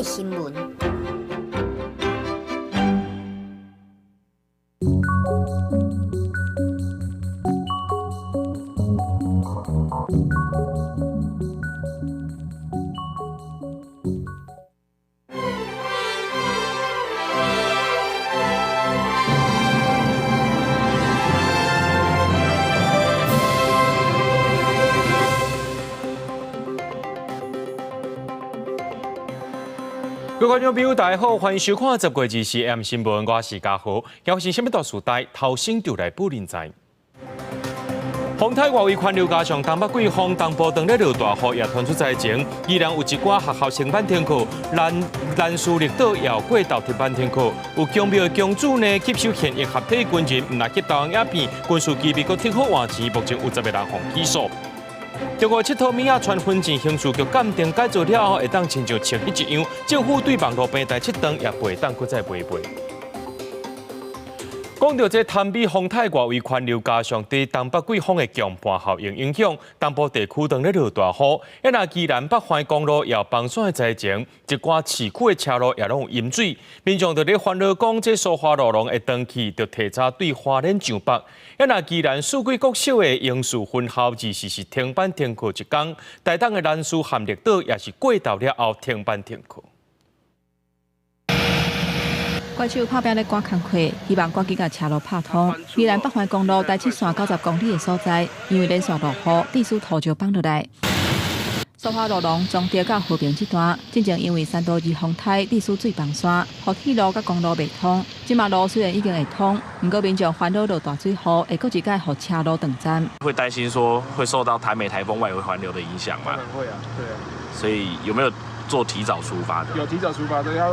的新聞。各位觀眾朋友，大家好，歡迎收看《十月24 M 新聞》，我是嘉豪。今日什麼大時代，頭先就來報您知。風颱外圍環流加上東北季風，東部當咧落大雨，也傳出災情。宜蘭有一寡學校停班停課，蘭蘭嶼綠島也有過頭停班停課。有宮廟的宮主呢，吸收現役合體軍人，毋但翕台灣影片，軍事機密閣撤好換錢，目前有10個人予起訴。中國𨑨迌物仔傳婚前刑事局鑑定改造了後，會當親像穿彼一樣。政府對網路平台切斷，也袂當閣再買賣。講到這潭美風颱外圍環流加上對東北季風的強盤效應影響，東部地區當咧落大雨。啊，若宜蘭北環公路也有崩山的災情，一寡市區的車路也攏有淹水。民眾就咧煩惱講，這蘇花路廊會斷去，就提早對花蓮上北。啊，若宜蘭四季國小的英樹分校24是停班停課一工，台東的蘭嶼和綠島也是過晝了後停班停課。歌手拍拚咧趕工課，希望趕緊共車路拍通。宜蘭北環公路台七線90公里的所在，因為連續落雨，致使土石崩落來。蘇花路廊彰德到和平這段，進前因為三度二風颱，致使水崩山，予鐵路佮公路袂通。這馬路雖然已經會通，毋過民眾煩惱落大水雨，會閣一擺予車路斷站。會擔心說會受到台美颱風外圍環流的影響嗎？當然會啊，對啊。所以有沒有做提早出發的？有提早出發的，要。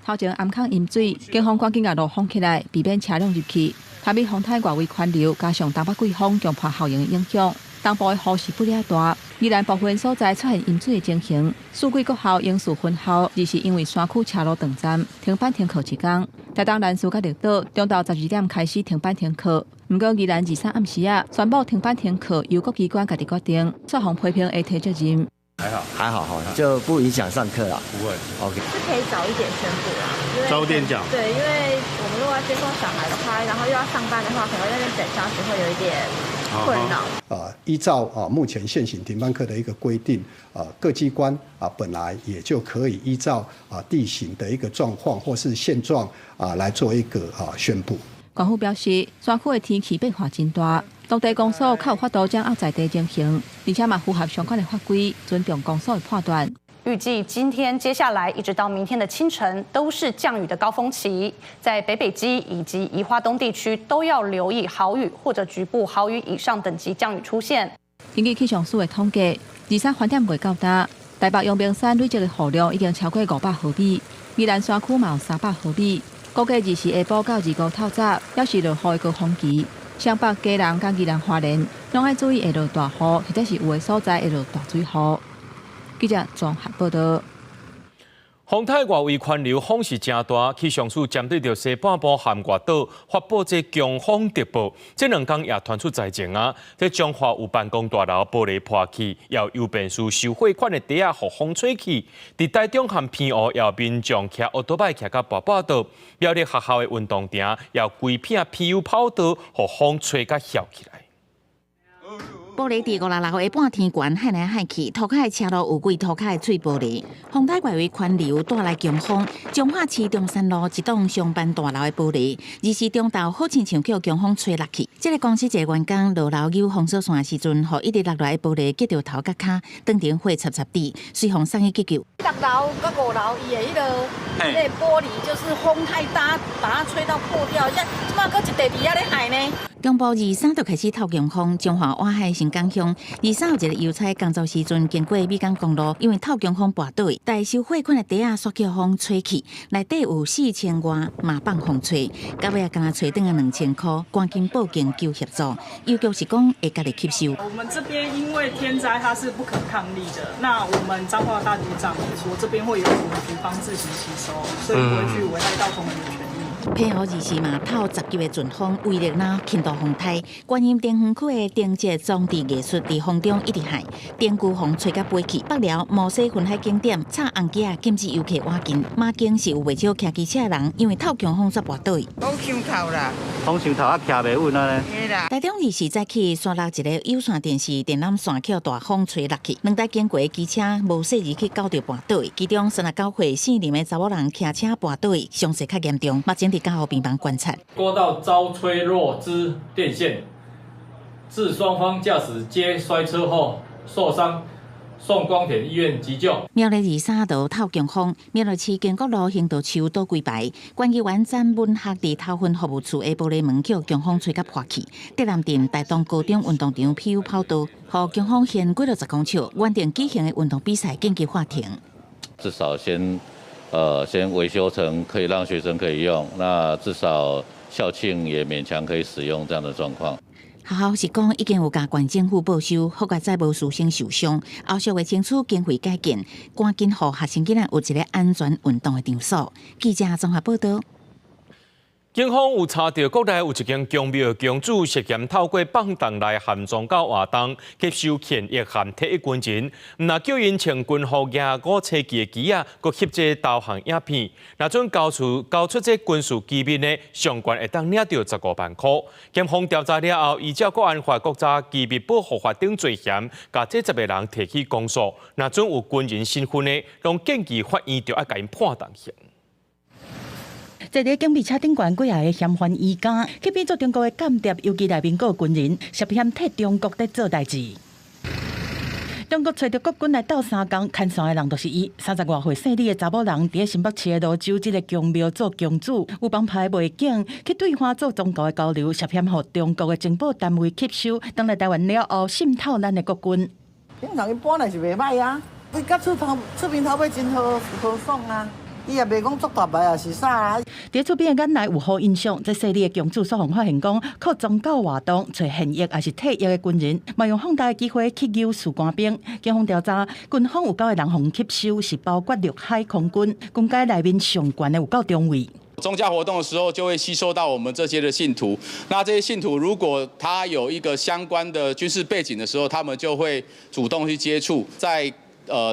頭前暗坑淹水，警方趕緊共路封起來，避免車輛入去。台美風颱外圍環流，加上東北季風強迫效應的影響，東部的雨勢不了大，宜蘭部分所在出現淹水的情形。四季國校英樹分校，二是因為山區車路斷站，停班停課一工。台東蘭嶼佮綠島，中晝12點開始停班停課。毋過宜蘭23暗時仔宣布停班停課，由各機關家己決定，煞予批評會提責任。還好，還好，好，就不影響上課啦。不會，OK。是可以早一點宣布啦，早點講。對，因為我們如果要接送小孩的話，然後又要上班的話，可能在那邊等消息會有一點困擾。依照目前現行停班課的一個規定，各機關本來也就可以依照地形的一個狀況或是現狀來做一個宣布。官府表示，山區的天氣變化真大。當地公所較有法度掌握在地情形，而且嘛符合相關的法規，尊重公所的判斷。預計今天接下來一直到明天的清晨都是降雨的高峰期，在北北基以及宜花東地區都要留意豪雨或者局部豪雨以上等級降雨出現。根據氣象署的統計，23盤點月到今，台北陽明山累積的雨量已經超過500毫米，宜蘭山區嘛有300毫米。估計24下晡到25透早，猶是落雨的高峰期。雙北、基隆、佮宜蘭、花蓮，攏愛注意會落大雨，或者是有的所在會落大水雨。記者綜合報道。風颱外圍環流風勢誠大，氣象署針對著西半部和外島發布這強風特報。這兩工也傳出災情啊！這彰化有辦公大樓玻璃破去，也有郵便署收匯款的袋仔予風吹去。佇台中和澎湖也有民眾騎歐多擺騎甲跋跋倒，苗栗學校的運動場也有規片柏油跑道予風吹甲翹起來。玻璃佇五六樓的半天懸撼來撼去，塗跤的車路有規塗跤的碎玻璃。風颱外圍環流帶來強風，彰化市中山路一棟上班大樓的玻璃，24中晝好親像予強風吹落去。這个公司一个員工落樓扭封鎖線的時陣，予一直落來的玻璃擊著頭佮跤，當場血插插滴，隨予送去急救。六樓佮五樓，伊的彼个彼个玻璃就是風太大，把它吹到破掉，現在這馬閣一塊佇遐咧害呢。中部23就開始透強風，彰化外海新港鄉23有一個郵差工作時陣經過美港公路，因為透強風跋倒，代收匯款的袋仔煞予風吹去，內底有4000外嘛放風吹，到尾仔敢若揣轉來2000箍，趕緊報警求協助。郵局是講會家己吸收。我們這邊因為天災它是不可抗力的，那我們彰化大局長也說，這邊會由我們局方自行吸收，所以不會去危害到同仁的權益。澎湖二時嘛透10級的陣風，威力若輕度風颱。觀音田園區的燈節裝置藝術佇風中一直害，燈具予吹甲飛去。北寮摩西分海景點插紅旗仔禁止遊客倚近。馬經是有袂少騎機車的人，因為透強風煞跋倒。風傷透啦，風傷透啊，徛袂穩啊咧。台中二時早起，沙鹿一个有線電視電纜線予大風吹落去，兩台經過的機車無細意去攪著跋倒。其中39歲姓林的查某人騎車跋倒，傷勢較嚴重，目前佇加護病房觀察。刮到遭吹落之電線，致雙方駕駛皆摔車後受傷，送光點醫院急救。苗栗23號透強風，苗栗市建國路行道樹倒規排，管議員詹文學佇頭份服務處的玻璃門予強風吹甲破去。竹南鎮大東高中運動場飄跑道，予強風掀幾落10公尺，原定舉行的運動比賽緊急喊停。至少先維修成可以讓學生可以用，那至少校慶也勉強可以使用這樣的狀況。學校是講已經有共縣政府報修，好佳哉無師生受傷，後續會爭取經費改進，趕緊予學生囡仔有一个安全運動的場所。記者綜合報道。警方有查著國內有一間宮廟的宮主涉嫌透過放動來含宗教活動，吸收現役和退役軍人，毋但叫𪜶穿軍服、舉五星旗的旗仔，閣翕這投降影片。若準交出這軍事機密呢，上懸會當領著15萬箍。檢方調查了後，依照國安法、國家機密保護法等罪嫌，共這10個人提起公訴。若準有軍人身份的，攏建議法院著愛共𪜶判重刑。坐佇警備車頂懸幾仔个嫌犯移監，去變做中國的間諜，尤其內面閣有軍人涉嫌替中國佇做代誌。中國揣著國軍來鬥相共，牽線的人就是伊。30外歲姓李的查某人，佇新北市的蘆洲這个宮廟做宮主，有幫派背景，去對岸做宗教的交流，涉嫌予中國的情報單位吸收，轉來台灣了後滲透咱的國軍。平常伊本來是袂䆀啊，伊佮厝頭厝邊頭尾真和和爽啊。伊也袂講足大牌，也是啥啊。佇厝邊的眼內有好印象，這姓李的宮主煞予發現講，靠宗教活動揣現役抑是退役的軍人，嘛用放貸的機會去誘士官兵。警方調查，軍方有九個人予吸收，是包括陸海空軍，軍階內面上懸的有到中尉。宗教活動的時候，就會吸收到我們這些的信徒。那這些信徒如果他有一個相關的軍事背景的時候，他們就會主動去接觸，在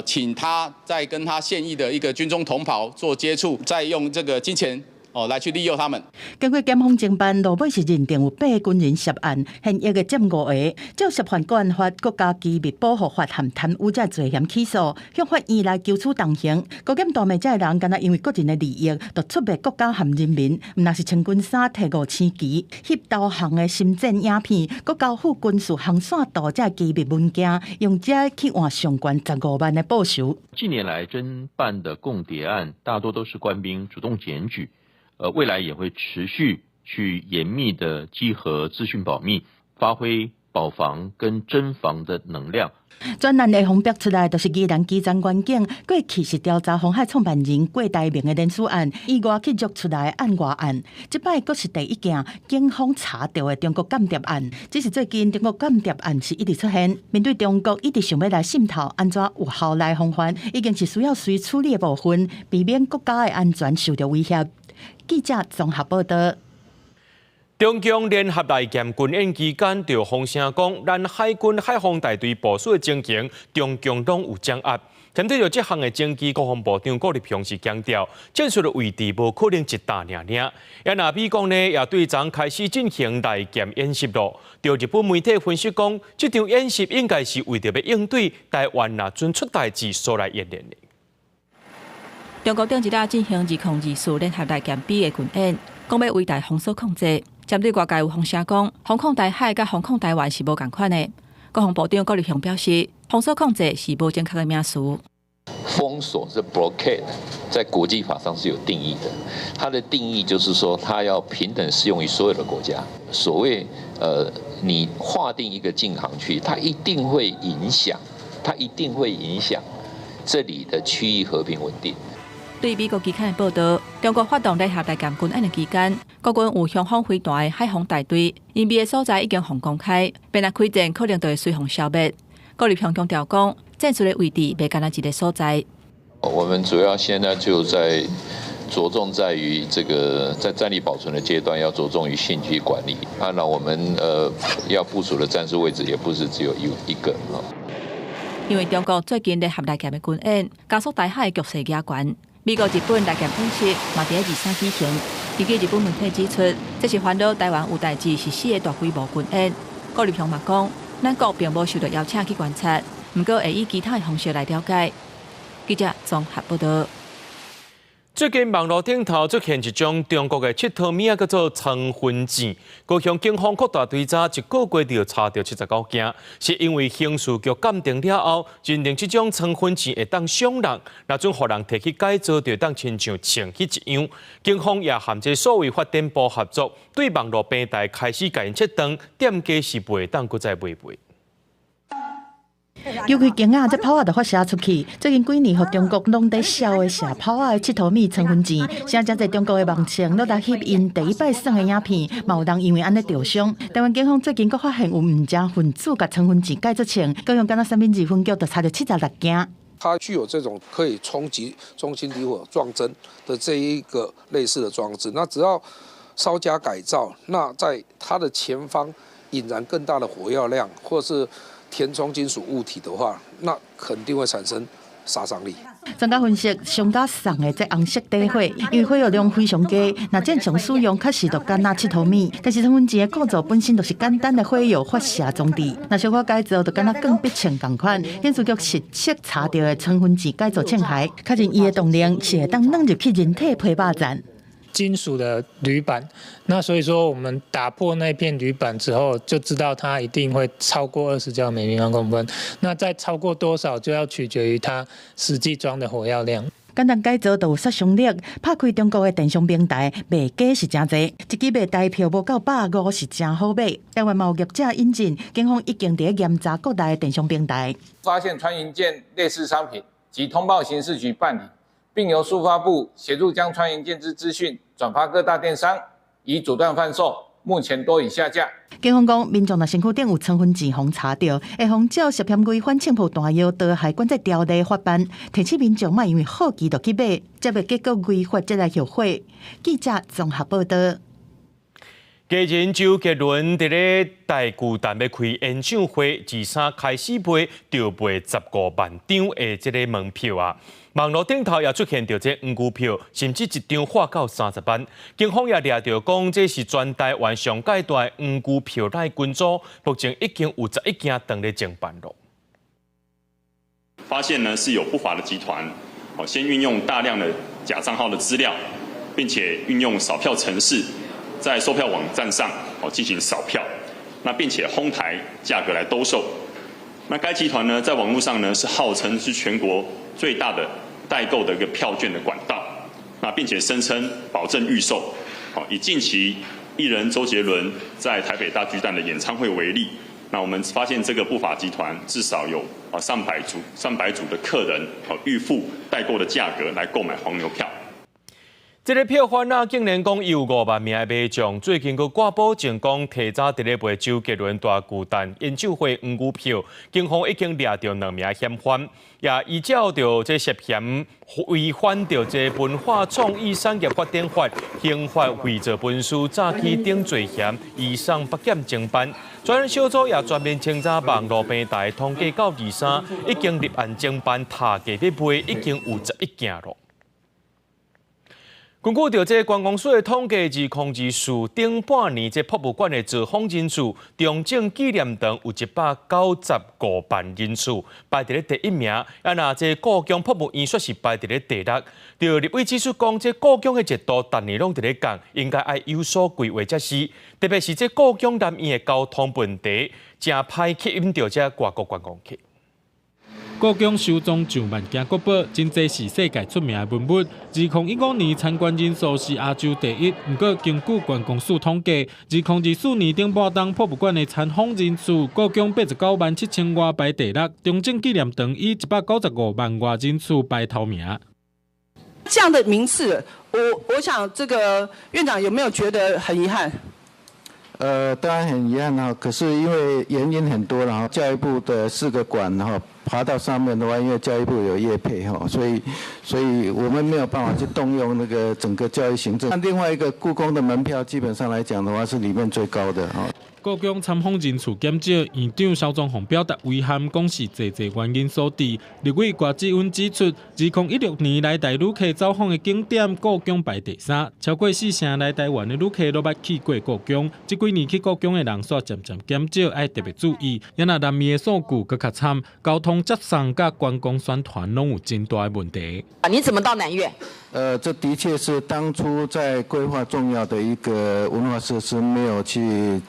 請他在跟他現役的一個軍中同袍做接觸，再用這個金錢哦來去利誘他們。根據檢方偵辦，落尾是認定有八个軍人涉案，現役的佔五个，照涉犯國安法、國家機密保護法和貪污這罪嫌起訴，向法院來求處重刑。勾結大麥這个人，敢若因為個人的利益，就出賣國家和人民，毋但是穿軍衫提五星旗、翕投降的心戰影片，閣交付軍事航線圖這機密文件，用這去換上懸15萬的報酬。近年來偵辦的共諜案，大多都是官兵主動檢舉。未來也會持續去嚴密的稽核資訊保密，發揮保防跟偵防的能量。專案會予逼出來，就是宜蘭基層員警過去是調查鴻海創辦人郭台銘的人事案，意外去約出來案外案。這擺閣是第一件警方查著的中國間諜案。只是最近中國間諜案是一直出現，面對中國一直想欲來滲透，按怎有效來防範，已經是需要隨處理的部分，避免國家的安全受著威脅。記者綜合報道。中共聯合來艦軍演期間，就放聲講，咱海軍海防大隊部署的情形，中共攏有掌握。針對著這項的證據，國防部長顧立雄是強調，戰術的位置無可能一搭爾爾。也若美國呢，也對昨開始進行來艦演習囉。就日本媒體分析講，這場演習應該是為著欲應對台灣若準出代誌所來演練的。中國頂一日進行2024聯合來艦 B 的軍演，講欲圍台封鎖控制。針對外界有風聲講，封控台海佮封控台灣是無仝款的。國防部長顧立雄表示，封鎖控制是無正確的名詞。封鎖是 blockade，在國際法上是有定義的。它的定義就是說，它要平等適用於所有的國家。所謂你劃定一個禁航區，它一定會影響，它一定會影響這裡的區域和平穩定。對美國期刊的報導，中國發動聯合來艦軍演的期間，國軍有雄風飛彈的海防大隊，隱秘的所在已經予公開，欲來開戰可能就會隨予消滅。顧立雄強調講，戰術的位置袂干焦一个所在。我們主要現在就在着重在於這個在戰力保存的階段，要着重於信息管理。啊，那我們要部署的戰術位置也不是只有一個啊。因為中國最近聯合來艦的軍演，加速台海局勢加懸。美國、日本來艦演習嘛佇23舉行。根據日本媒體指出，這是煩惱台灣有代誌實施的大規模軍演。郭立雄嘛講，咱國並無受到邀請去觀察，毋過會以其他的方式來了解。記者綜合報道。最近網路頂頭出現一種中國的𨑨迌物仔，叫做倉昏錢。高雄警方擴大追查，一個月就查著79件，是因為刑事局鑑定了後，認定這種倉昏錢會當傷人，若準予人提去改造，就當親像銃器一樣。警方也和這數位發展部合作，對網路平台開始共𪜶切斷，店家是袂當閣再賣賣。尤其驚訝，這炮仔就發射出去。最近幾年，予中國攏佇痟的射炮仔的𨑨迌物倉昏錢，現在真濟中國的網站攏來翕𪜶第一擺耍的影片，嘛有人因為按呢著傷。台灣警方最近閣發現有毋正分子共倉昏錢改做槍，高雄敢若三民二分局就查著76件。它具有這種可以衝擊中心底火撞針的這一個類似的裝置，那只要稍加改造，那在它的前方引燃更大的火藥量，或是填充金屬物體的話，那肯定會產生殺傷力。專家分析，商家送的這紅色底火，因為火藥量非常低，若正常使用確實就敢若𨑨迌物。但是倉昏錢的構造本身就是簡單的火藥發射裝置，若小可改造，就敢若鋼筆槍仝款。刑事局實測查著的倉昏錢改造槍械，確認伊的動能是會當軟入去人體皮肉層。金屬的鋁板，那所以說我們打破那片鋁板之後，就知道它一定會超過20焦每平方公分。那再超過多少，就要取決於它實際裝的火藥量。簡單改造就有殺傷力，拍開中國的電商平台賣假是誠濟，一支賣台票無夠150是誠好買。台灣嘛有業者引進，警方已經佇咧嚴查國內的電商平台，發現穿雲箭類似商品，即通報刑事局辦理。並由數發部協助將穿雲箭之資訊轉發各大電商，以阻斷販售。目前多已下架。警方講，民眾若身軀頂有倉昏錢予查著，會予照涉嫌違反槍炮彈藥毒害管制條例法辦。提醒民眾莫因為好奇就去買，才會結果違法才來後悔。記者綜合報道。藝人周杰倫佇咧大巨蛋欲開演唱會，23開始賣就賣15萬張的這个門票啊！網路頂頭也出現著這黃牛票，甚至一張喊到30萬。警方也掠著講，這是全台灣上蓋大的黃牛票內群組，目前已經有11件當咧偵辦咯。發現呢是有不法的集團，先運用大量的假帳號的資料，並且運用掃票程式。在售票網站上進行掃票，那並且哄抬價格來兜售。那該集團呢，在網絡上呢是號稱是全國最大的代購的一個票券的管道，那並且聲稱保證預售。以近期藝人周杰倫在台北大巨蛋的演唱會為例，那我們發現這個不法集團至少有上百組的客人預付代購的價格來購買黃牛票。這个票販啊，竟然講有5萬名的買將，最近閣掛保證講提早佇咧賣周杰倫大巨蛋演唱會黃牛票，警方已經掠著兩名嫌犯，也依照著這涉嫌違反著這文化創意產業發展法，刑法偽造文書詐欺等罪嫌，移送北檢偵辦。專案小組也全面清查網路平台，統計到23，已經立案偵辦，查價欲賣已經有11件咯。根據著這觀光署的統計，2024頂半年這博物館的造訪人數，中正紀念堂有195萬人次，排佇咧第一名。啊，若這故宮博物院煞是排佇咧第六。著立委指出講，這故宮的熱度逐年攏佇咧降，應該愛有所規劃才是。特別是這故宮南院的交通問題，誠歹吸引著這外國觀光客。故宮收藏上萬件國寶，真濟是世界出名的文物。2015年參觀人數是亞洲第一。毋過根據觀光署統計，2024年頂半冬博物館的參訪人數，故宮89萬7千外排第六，中正紀念堂以195萬外人次排頭名。這樣的名次，我想這個院長有沒有覺得很遺憾？當然很遺憾哈，可是因為原因很多啦，教育部的四個館哈，爬到上面的話，因為教育部有業配哈，所以我們沒有辦法去動用那個整個教育行政。那另外一個故宮的門票，基本上來講的話，是裡面最高的哈。故宮參訪人數減少，院長蕭宗鳳表達遺憾，講是濟濟原因所致。立委郭志穩指出，2016年來台旅客走訪的景點，故宮排第三，超過四成來台灣的旅客攏捌去過故宮。這幾年去故宮的人數漸漸減少，愛特別注意。也若南面的數據閣較慘，交通接送佮觀光宣傳攏有真大的問題。啊，你怎麼到南院？這的確是當初在規劃重要的一個文化設施，沒有去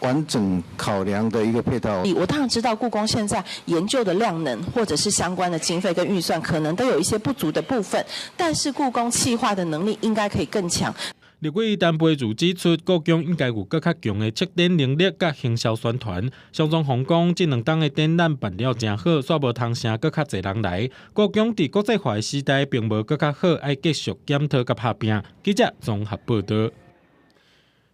完整考量的一個配套。我當然知道故宮現在研究的量能，或者是相關的經費跟預算，可能都有一些不足的部分，但是故宮企劃的能力應該可以更強。立委陳培儒指出，故宮應該有閣較強的策展能力佮行銷宣傳。蕭宗鳳講，這兩冬的展覽辦了誠好，煞無通成閣較濟人來。故宮佇國際化的時代並無閣較好，愛繼續檢討佮拍拚。記者綜合報導。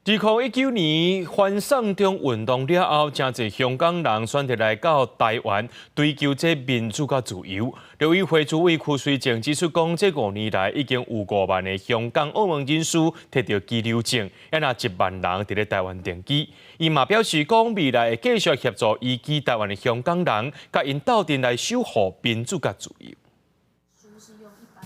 2019年反送中運動了後，誠濟香港人選擇來到台灣追求這民主佮自由。陸委會主委邱垂正指出，講這5年來已經有5萬个香港、澳門人士提著居留證，也若1萬人佇咧台灣定居。伊嘛表示講，未來會繼續協助移居台灣的香港人，佮𪜶鬥陣來守護民主佮自由。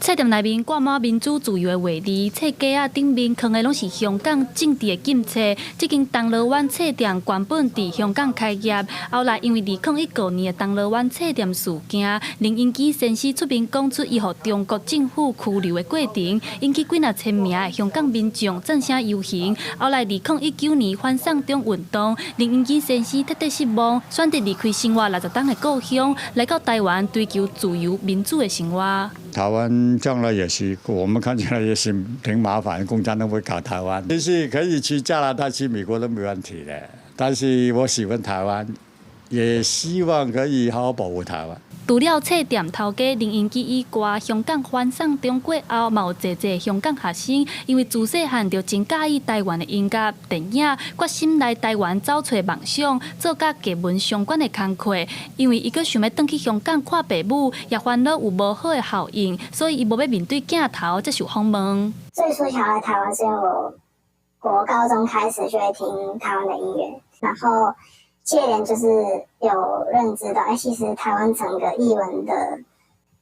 冊店內面掛滿民主自由的畫字，冊架仔頂面囥的攏是香港政治的禁冊。這間銅鑼灣冊店原本佇香港開業，後來因為2015年的銅鑼灣冊店事件，林榮基先生出面講出伊予中國政府拘留的過程，引起幾若千名的香港民眾贊聲遊行。後來2019年反送中運動，林榮基先生徹底失望，選擇離開生活60冬的故鄉，來到台灣追求自由民主的生活。台灣將來也是，我們看起來也是挺麻煩，共產黨會搞台灣。其實可以去加拿大、去美國都沒問題的，但是我喜歡台灣，也希望可以好好保護台灣。除了冊店頭家林榮基以外，香港反送中過後，嘛有濟濟香港學生，因為自細漢就真佮意台灣的音樂、電影，決心來台灣走揣夢想，做佮藝文相關的工課。因為伊閣想欲轉去香港看爸母，也煩惱有無好的效應，所以伊無欲面對鏡頭接受訪問。最初想來台灣是因為我國高中開始就會聽台灣的音樂，然後接連就是有認知到，哎，其實台灣整個藝文的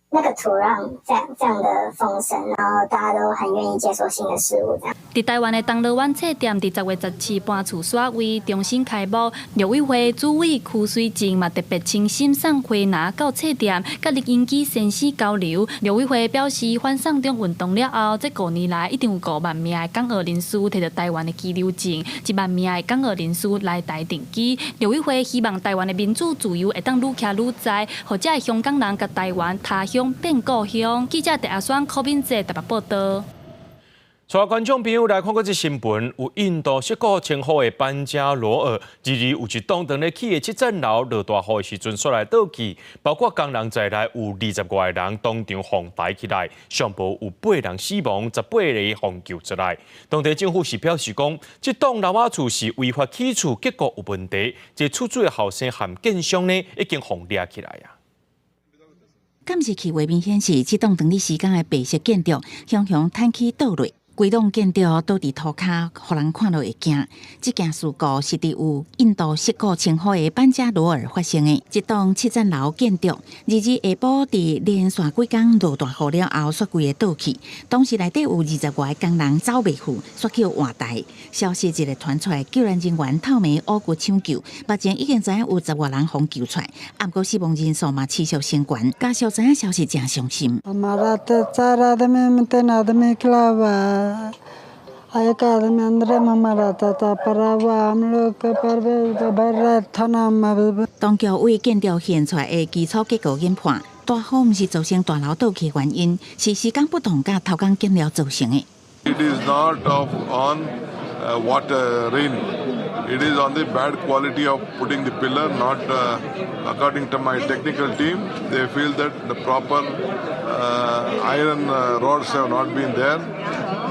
那個土壤，這樣的豐盛，然後大家都很願意接受新的事物。這樣。佇台灣的銅鑼灣冊店，佇10月14搬厝煞位重新開幕。陸委會主委邱垂正嘛特別親身送花籃到冊店，佮林榮基先生交流。陸委會表示，反送中運動了後，這5年來一定有5萬名的港澳人士提著台灣的居留證，1萬名的港澳人士來台定居。陸委會希望台灣的民主自由會當愈徛愈在，予遮的香港人共台灣他鄉變故鄉。記者鄭阿雙、柯敏哲台北報導。帶觀眾朋友來看過這新聞，有印度錫克稱呼的班加羅爾，二日有一棟當咧起的七層樓落大雨的時陣，煞來倒去，包括工人在內有20外個人當場予抬起來，上無有八人死亡，18个予救出來。當地政府是表示講，這棟樓仔厝是違法起厝，結構有問題，這出租的後生和建商呢已經予掠起來啊。監視器畫面顯示，這棟長咧施工的白色建築，雄雄坍起倒落。規棟建築倒佇塗跤，予人看著會驚。這件事故是佇有印度錫克稱呼的班加羅爾發生的。這棟七層樓建築，二日下晡佇連續幾工落大雨了後，煞規个倒去。當時內底有20外个工人走袂赴，煞去活埋。消息一个傳出來，救援人員透暝烏骨搶救，目前已經知影有十外人予救出來，毋過死亡人數嘛持續升懸。家屬知影消息誠傷心。 एक आदमी अंदर में रहता था पर अब हम लोग के पर भर थाना में 當局為建築現出來的基礎結構研判，大雨毋是造成大樓倒去的原因，是施工不當佮偷工減料造成的。 It is not of on water rain. It is on the bad quality of putting the pillar. Not according to my technical team, they feel that the proper iron rods have not been there.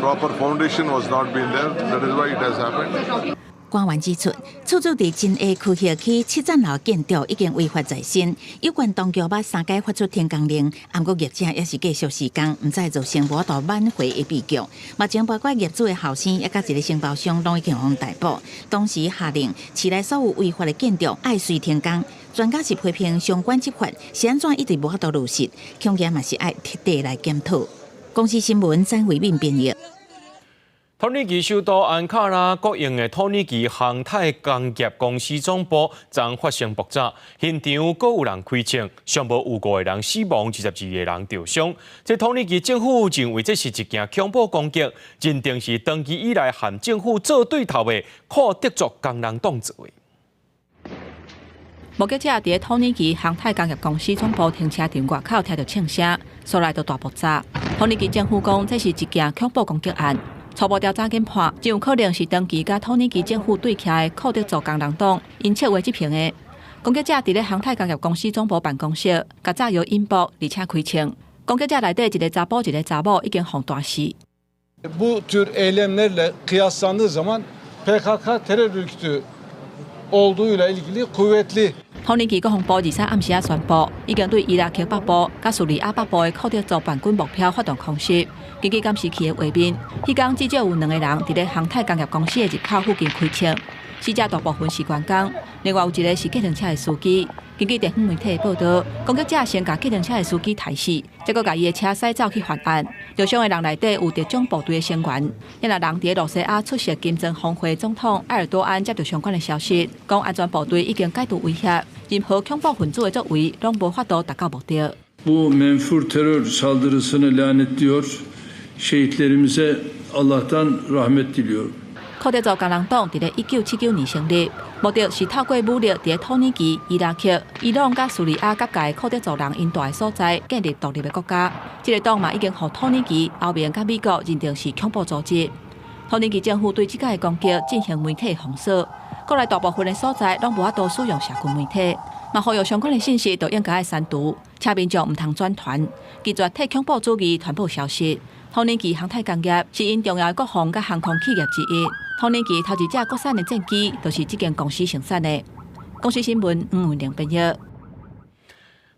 Proper foundation was not been there. That is why it has happened. 官員指出，厝主佇真愛區域起七層樓建築已經違法在先，有關當局捌三擺發出停工令，毋過業者猶是繼續施工，毋知造成無法度挽回的悲劇。目前包括業主的後生，抑佮一个承包商攏已經予逮捕。當時下令市內所有違法的建築愛隨停工。專家是批評相關執法是按怎一直無法度落實，恐驚嘛是愛徹底來檢討。公視新聞詹偉敏編譯。土耳其首都安卡拉國營的土耳其航太工業公司總部昨發生爆炸，現場閣有人開槍，上無有五個人死亡，22個人受傷。這土耳其政府認為這是一件恐怖攻擊，認定是長期以來和政府做對頭的庫德族工人黨做的。目擊者佇土耳其航太工業公司總部停車場外口聽著槍聲，所來就大爆炸。土耳其政府講這是一件恐怖攻擊案。初步調查研判，真有可能是長期佮土耳其政府對徛的庫德族工人黨𪜶策劃執行的。攻擊者佇咧航太工業公司總部辦公室，共炸藥引爆，而且開槍。攻擊者內底一个查埔，一个查某已經予彈死。 Bu tür eylemlerle kıyaslandığı zaman PKK terör örgütü olduğuyla ilgili kuvvetli 土耳其國防部23暗時仔宣布，已經對伊拉克北部佮敘利亞北部的庫德族叛軍目標發動空襲。根據監視器的畫面，彼工至少有兩个人佇咧航太工業公司的入口附近開槍，死者大部分是員工，另外有一个是計程車的司機。根據地方媒體的報導，攻擊者先共計程車的司機刣死，再閣共伊的車駛走去犯案。受傷的人內底有特種部隊的成員，也若人佇咧露西亞出席金磚峰會，總統埃爾多安接著相關的消息，講安全部隊已經解除威脅，任何恐怖分子的作為攏無法度達到目的。 Bu menfur terör saldırısını lanetliyor. Şehitlerimize Allah'tan rahmet diliyorum. 庫德族工人黨佇咧1979年成立，目的是透過武力佇咧土耳其、伊拉克、伊朗佮敘利亞各界庫德族人𪜶蹛的所在建立獨立的國家。這个黨嘛已經予土耳其、歐盟佮美國認定是恐怖組織。土耳其政府對這擺的攻擊進行媒體封鎖，國內大部分的所在攏無法度使用社群媒體，嘛呼籲相關的信息都應該愛刪除，請民眾毋通轉傳，拒絕替恐怖主義傳播消息。土耳其航太工業是𪜶重要的國防佮航空企業之一。土耳其頭一隻國產的戰機，就是這間公司生產的。公視新聞吳文玲編譯。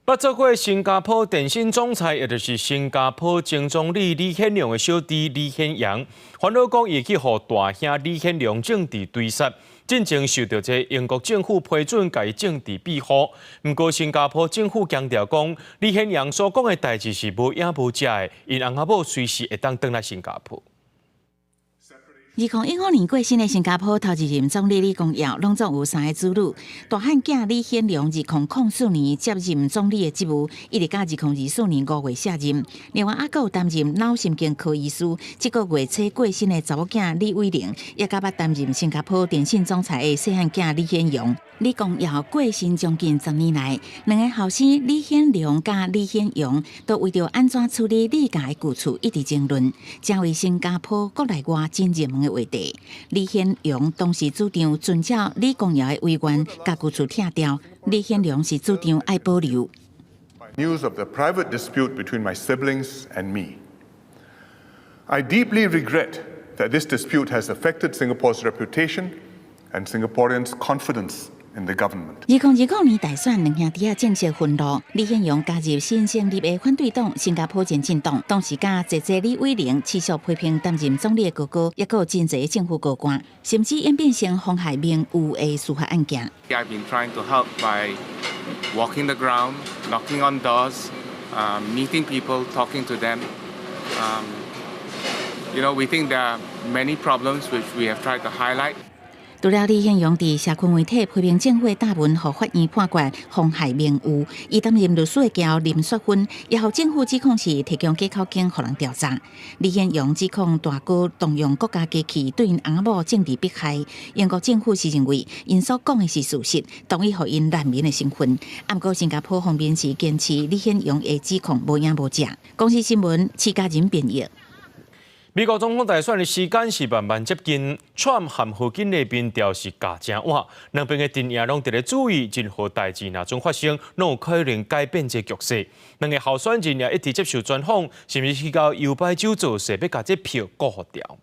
捌做過新加坡電信總裁，也就是新加坡前總理李顯龍的小弟李顯揚，煩惱講伊去予大兄李顯龍政治追殺，進前受著這英國政府批准共伊政治庇護。毋過新加坡政府強調講，李顯揚所講的代誌是無影無跡的，𪜶翁仔某隨時會當轉來新加坡。2015年過身的新加坡頭一任總理李光耀，攏總有三个子女。大漢囝李顯龍2004年接任總理的職務，一直到2024年5月卸任。另外，猶閣有擔任腦神經科醫師，這个月初過身的查某囝李偉玲，也佮捌擔任新加坡電信總裁的細漢囝李顯揚。李光耀過身將近10年來，兩个後生李顯龍佮李顯揚都為著按怎處理李家的舊厝一直爭論，成為新加坡國內外真熱門的話題。李顯揚當時主張遵照李光耀的遺願，共舊厝拆掉。李顯龍是主張愛保留。 News of the private dispute between my siblings and me. I deeply regret that this dispute has affected Singapore's reputation and Singaporeans' confidence in the government. 2020年大選，兩兄弟仔正式分路，李顯龍加入新成立的反對黨新加坡前進黨，當時佮姐姐李偉玲持續批評擔任總理的哥哥，抑閣有真濟政府高官，甚至演變成妨害名譽的司法案件。 I've been trying to help by walking the ground, knocking on doors, meeting people, talking to them. We think there are many problems which we have tried to highlight. 除了李顯龍佇社群媒體批評政府的貼文，予法院判決妨害名譽，伊擔任律師的交林雪芬，也予政府指控是提供假口供予人調查。李顯龍指控大哥動用國家機器對𪜶翁仔某政治迫害，英國政府是認為𪜶所講的是事實，同意予𪜶難民的身份。毋過新加坡方面是堅持李顯龍的指控無影無跡。公視新聞，徐家仁編譯。美國總統大選的時間是慢慢接近，川普和賀錦麗民調是咬誠倚，兩邊的陣營攏特別注意，任何代誌若陣發生，攏有可能改變這局勢。兩个候選人也一直接受專訪，甚至去到搖擺州造勢，欲共這票顧予牢。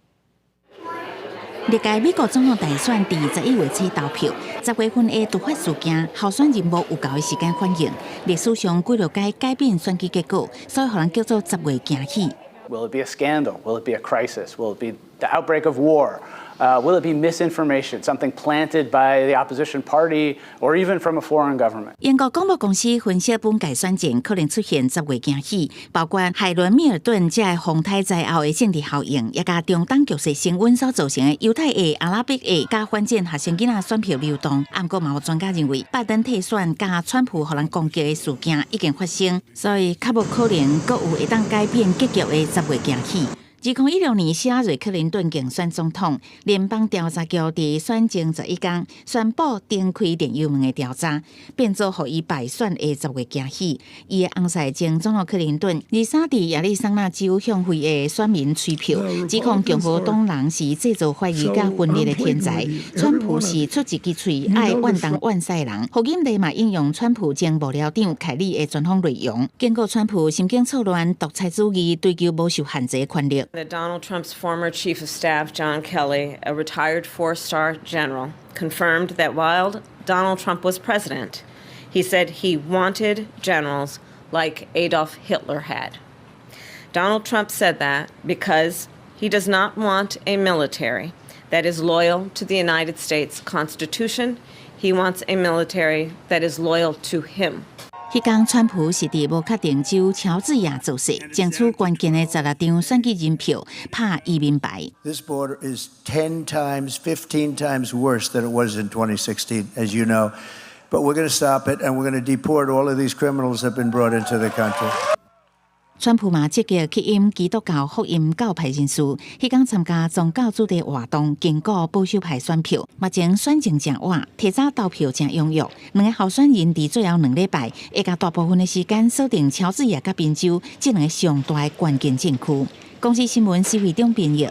歷屆美國總統大選佇11月初投票，10月份的突發事件，候選人無有夠的時間反應，歷史上幾落改改變選舉結果，所以予人叫做十月驚喜。 Will it be a scandal? Will it be a crisis? Will it be the outbreak of war? Will it be misinformation, something planted by the opposition party or even from a foreign government? 英國廣播公司分析本屆選戰可能出現十月驚喜，包括海倫密爾頓這个風颱災後的政治效應，也佮中東局勢升溫所造成的猶太裔、阿拉伯裔佮反戰學生囡仔選票流動。毋過嘛有專家認為，拜登退選佮川普予人攻擊的事件已經發生，所以較無可能閣有會當改變結局的十月驚喜。2016年，希拉蕊·克林頓競選總統，聯邦調查局佇選前11工宣布展開電郵門的調查，變做予伊敗選的十月驚喜。伊的翁婿前總統克林頓，23佇亞利桑那州向非裔選民催票，指控共和黨人是製造懷疑佮分裂的天才。川普是出一支喙愛怨東怨西的人。賀錦麗嘛引用川普前幕僚長凱利的專訪內容，警告川普神經錯亂、獨裁主義、追求無受限制的權力。 That Donald Trump's former chief of staff, John Kelly, a retired four star general, confirmed that while Donald Trump was president, he said he wanted generals like Adolf Hitler had. Donald Trump said that because he does not want a military that is loyal to the United States Constitution. He wants a military that is loyal to him. 彼工川普是佇無確定州喬治亞造勢，爭取關鍵的16張選舉人票，拍移民牌。 This border is 10 times, 15 times worse than it was in 2016, as you know. But we're going to stop it, and we're going to deport all of these criminals that have been brought into the country. 川普嘛積極吸引基督教福音教派人士，彼工參加宗教主題活動，堅固保守派選票。目前選情誠倚，提早投票誠踴躍。兩个候選人佇最後2禮拜，會共大部分的時間鎖定喬治亞佮賓州這兩个上大的關鍵戰區。公視新聞施惠中編譯。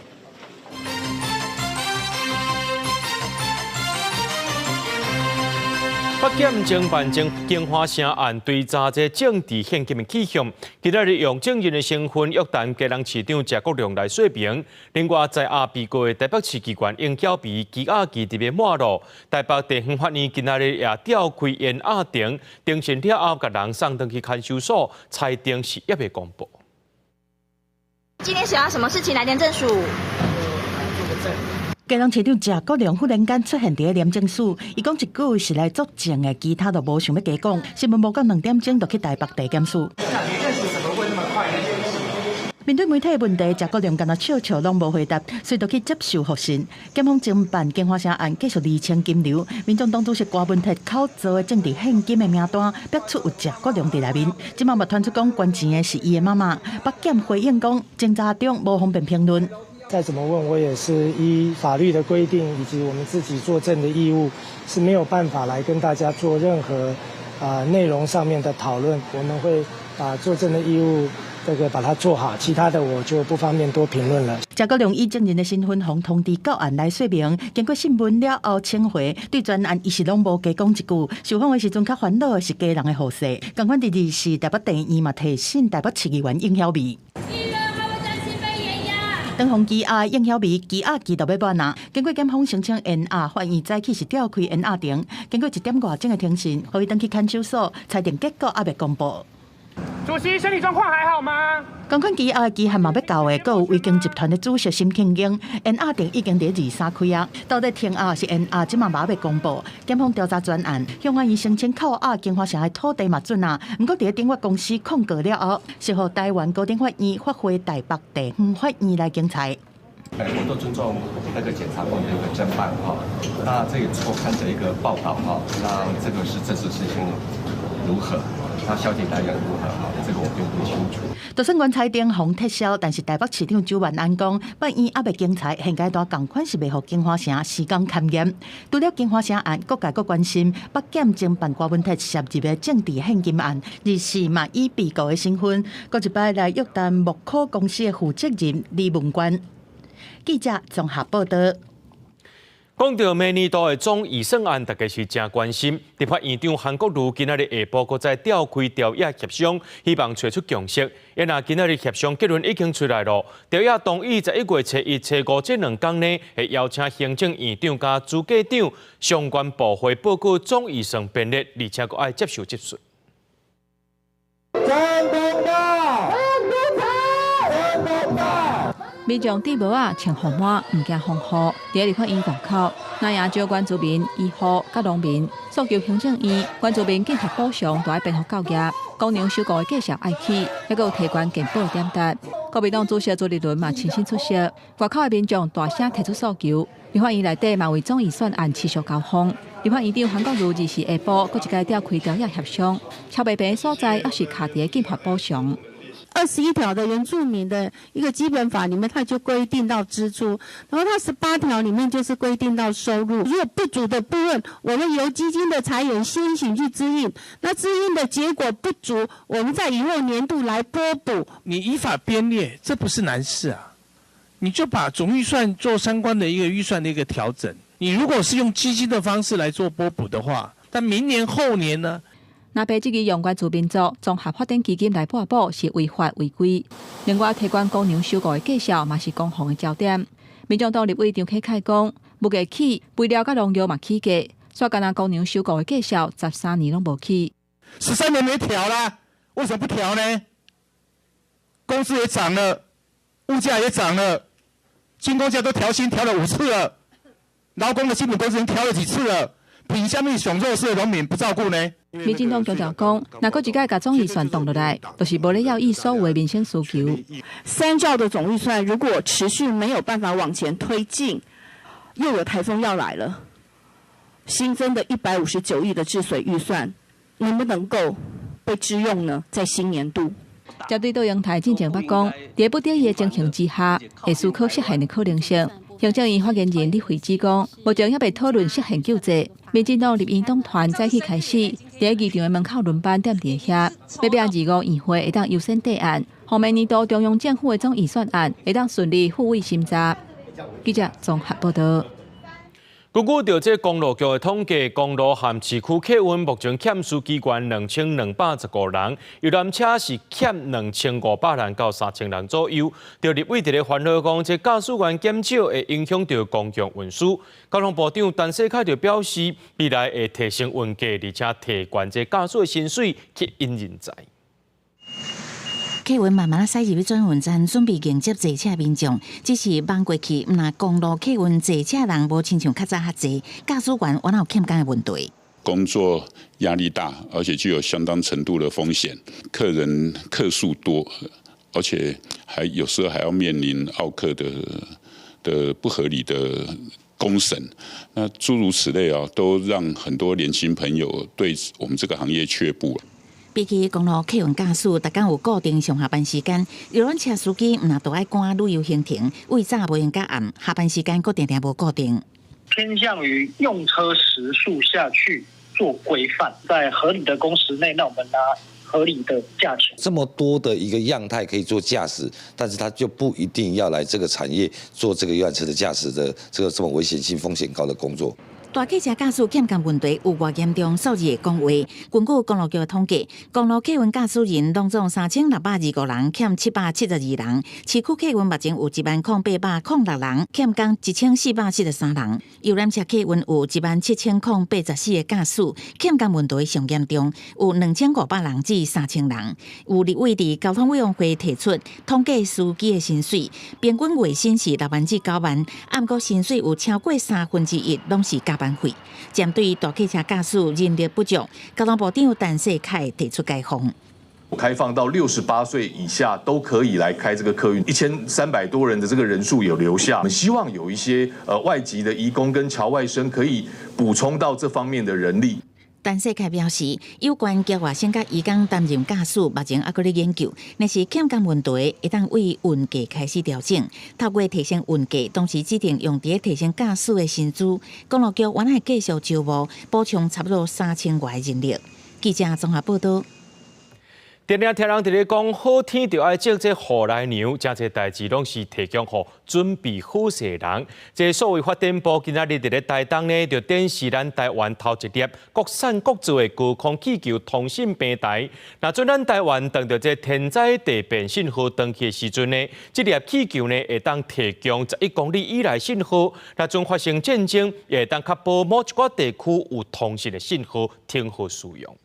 北檢偵辦京華城案追查這政治獻金的去向，今仔日用證人的身份約談基隆市長謝國樑來說明。另外，在押被告的台北市機關應繳備羈押期佇咧滿路，台北地方法院今仔日也調開延押庭，庭審了後，共人送轉去看守所，裁定是猶未公布。今天想要什麼事情來廉政署？基隆市長謝國樑忽然間出現佇咧廉政署，伊講一句是來作證的，其他都無想欲加講。新聞無夠2點鐘就去台北地檢署。面對媒體的問題，謝國樑干焦笑笑攏無回答，隨就去接受複訊。檢方偵辦京華城案繼續釐清金流，民眾黨主席柯文哲口做的政治獻金的名單，逼出有謝國樑佇內面。這馬嘛傳出講捐錢的是伊的媽媽，北檢回應講偵查中無方便評論。再怎麼問我也是依法律的規定以及我們自己作證的義務，是沒有辦法來跟大家做任何內容上面的討論。我們會把作證的義務這個把它做好，其他的我就不方便多評論了。謝國樑以證人的身份，予通知到案來說明。經過訊問了後，請回對全案伊是攏無加講一句。受訪的時陣較煩惱的是家人的予勢。仝款佇二四台北地院嘛提審台北市議員應曉薇。當予羈押應曉薇羈押期都欲滿啊！經過檢方申請延押，法院早起是調開延押庭。經過1點外鐘的庭審，予伊轉去看守所，裁定結果猶未公布。主席身體狀況還好嗎？仝款羈押期限嘛欲到的，閣有維京集團的主席沈慶京，延押庭已經佇23開啊，到底停押是延押，這馬嘛猶未公布。檢方調查全案，向法院申請扣押京華城的土地嘛准啊，毋過佇咧鼎發公司控告了後，是予台灣高等法院發回台北地方法院來檢裁。我都尊重那個檢察官的一個偵辦哈，那這個之後看這一個報道哈，那這個是真實事情如何？那消息來源如何？哈，這個我並不清楚。就算原裁定予撤銷，但是台北市長周萬安講，法院猶未檢裁，現階段仝款是袂予京華城時間勘驗。除了京華城案，各界閣關心北檢偵辦柯文哲涉入的政治獻金案，二四嘛以被告的身份，閣一擺來約談木可公司的負責人李文冠。記者綜合報導。講到明年度的總預算案，大家是誠關心。立法院長韓國瑜今仔日下晡閣再召開朝野協商，希望揣出共識。啊若今仔日協商結論已經出來囉，朝野同意11月初一、初五這兩工呢，會邀請行政院長佮主計長相關部會報告總預算編列，而且閣愛接受質詢。總統到，總統到。民眾戴帽仔，穿雨帽，毋驚風雨。佇立法院外口，那也招原住民、醫護佮農民訴求行政院原住民緊急補償，都愛變予夠額，公糧收購的價數愛起，猶閣有提懸健保點值。國民黨主席朱立倫嘛親身出席，外口的民眾大聲提出訴求。立法院內底嘛為總預算案持續交鋒。立法院長韓國瑜24下晡，閣一擺召開朝野協商，喬袂平所在，猶是卡佇緊急補償。 21條的原住民的一個基本法裡面，它就規定到支出，然後它18條裡面就是規定到收入。如果不足的部分，我們由基金的財源先行去支應，那支應的結果不足，我們在以後年度來撥補。你依法編列，這不是難事啊，你就把總預算做相關的一個預算的一個調整。你如果是用基金的方式來做撥補的話，但明年後年呢？若白質疑用原住民族綜合發展基金來撥補是違法違規。另外，提懸公糧收購的價數嘛是攻防的焦點。民眾黨立委張啟楷講，物價起，肥料佮農藥嘛起價，煞干焦公糧收購的價數13年攏無起。 13年沒調啦，為什麼不調呢？工資也漲了，物價也漲了，軍公教都調薪調了5次了，勞工的基本工資已經調了幾次了，憑啥物上弱勢的農民不照顧呢？民進黨強調講，若閣一擺共總預算擋落來，就是無咧要伊所有的民生需求。 3兆的總預算如果持續沒有辦法往前推進，又有颱風要來了，新增的159億的治水預算，能不能夠被支用呢？在新年度。針對杜英台進前捌講，佇不得已的情形之下，會思考釋憲的可能性。行政院發言人李慧芝講，目前猶未討論釋憲救濟。民進黨立院黨團早起開始，佇議場的門口輪班踮佇遐，欲拼25院會會當優先提案，予明年度中央政府的總預算案會當順利付委審查。記者綜合報道。根據著這公路局的統計，公路和市區客運目前欠司機員2215人，遊覽車是欠2500人到3000人左右。著立委佇咧煩惱講，這駕駛員減少會影響著公共運輸。交通部長陳世凱就表示，未來會提升運價，而且提懸這駕駛的薪水吸引人才。客運慢慢仔駛入去轉運站，準備迎接坐車民眾。只是望過去，毋但公路客運坐車人無親像較早較濟，駕駛員原來有欠工的問題。工作壓力大，而且具有相當程度的風險，客人客數多，而且還有時候還要面臨奧客的不合理的公審，那諸如此類啊，都讓很多年輕朋友對我們這個行業卻步。比起公路客運駕駛，逐工有固定上下班時間，遊覽車司機毋但都愛趕旅遊行程，為早無閒到暗，下班時間閣定定無固定。偏向於用車時數下去做規範，在合理的工時內，那我們拿合理的價錢。這麼多的一個樣態可以做駕駛，但是他就不一定要來這個產業做這個遊覽車的駕駛的這個這麼危險性、風險高的工作。大客車駕駛欠工問題有偌嚴重？數字會講話。根據公路局的統計，公路客運駕駛人攏總3625人，欠772人；市區客運目前有100,806人，欠工1443人。遊覽車客運有17,084個駕駛，欠工問題上嚴重，有2500人至3000人。有立委佇交通委員會提出統計司機的薪水，平均月薪是6萬至9萬，毋過薪水有超過1/3攏是加班費。針對大客車駕駛人力不足，交通部長陳世凱提出開放，開放到68歲以下都可以來開這個客運，1300多人的這個人數有留下。我們希望有一些外籍的移工跟僑外生可以補充到這方面的人力。陳世凱表示，有關僑外生佮移工擔任駕駛，目前猶閣咧研究，若是欠工問題，會當對運價開始調整，透過提升運價，同時指定用佇提升駕駛的薪資。公路局原來繼續招募，補充差不多3000外人力。記者綜合報道。定定聽人佇咧講，好天就愛種這雨來娘，誠濟代誌攏是提供予準備好勢人。這數位發展部今仔日佇咧台東呢，就展示咱台灣頭一粒國產國造的高空氣球通信平台。若準咱台灣當著這天災地變信號斷去的時陣呢，這粒氣球呢會當提供11公里以內信號。若準發生戰爭，也會當確保某一寡地區有通信的信號，停予使用。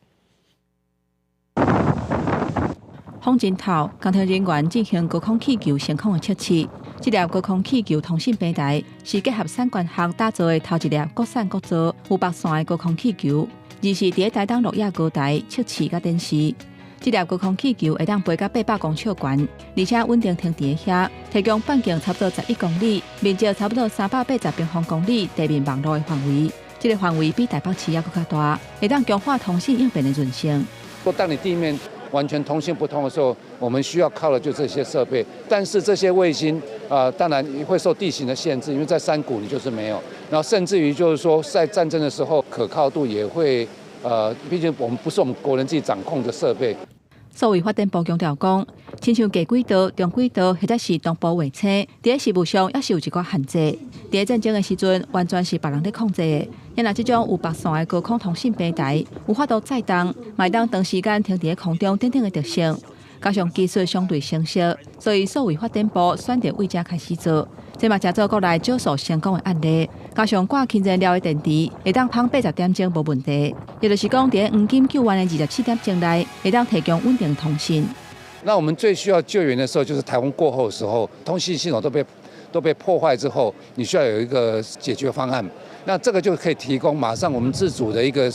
風真透，工程人員進行高空氣球升空的測試。這粒高空氣球通信平台是結合產官學打造的頭一粒國產國造有縛線的高空氣球，而是佇台東鹿野高台測試佮展示。這粒高空氣球會當飛到800公尺懸，而且穩定停佇遐，提供半徑差不多11公里、面積差不多380平方公里地面網路的範圍。這個範圍比台北市猶閣較大，會當強化通信應變的韌性。當你地面完全通信不通的時候，我們需要靠的就這些設備。但是這些衛星啊，當然會受地形的限制，因為在山谷你就是沒有。然後甚至於就是說，在戰爭的時候，可靠度也會，畢竟我們不是我們國人自己掌控的設備。數位發展部強調講，親像低軌道、中軌道或者是東部衛星，佇實務上猶是有一寡限制。佇戰爭的時陣，完全是別人咧控制的。若這種有縛線的高空通信平台，有法度載重，嘛會當長時間停佇空中等等的特性，加上技術相對成熟，所以數位發展部選擇為這開始做。這嘛成做國內少數成功的案例。加上掛氫燃料的電池，會當芳80點鐘無問題。也就是講，佇黃金救援的24點鐘內，會當提供穩定通信。那我們最需要救援的時候，就是颱風過後的時候，通信系統都被破壞之後，你需要有一個解決方案。那這個就可以提供馬上我們自主的一個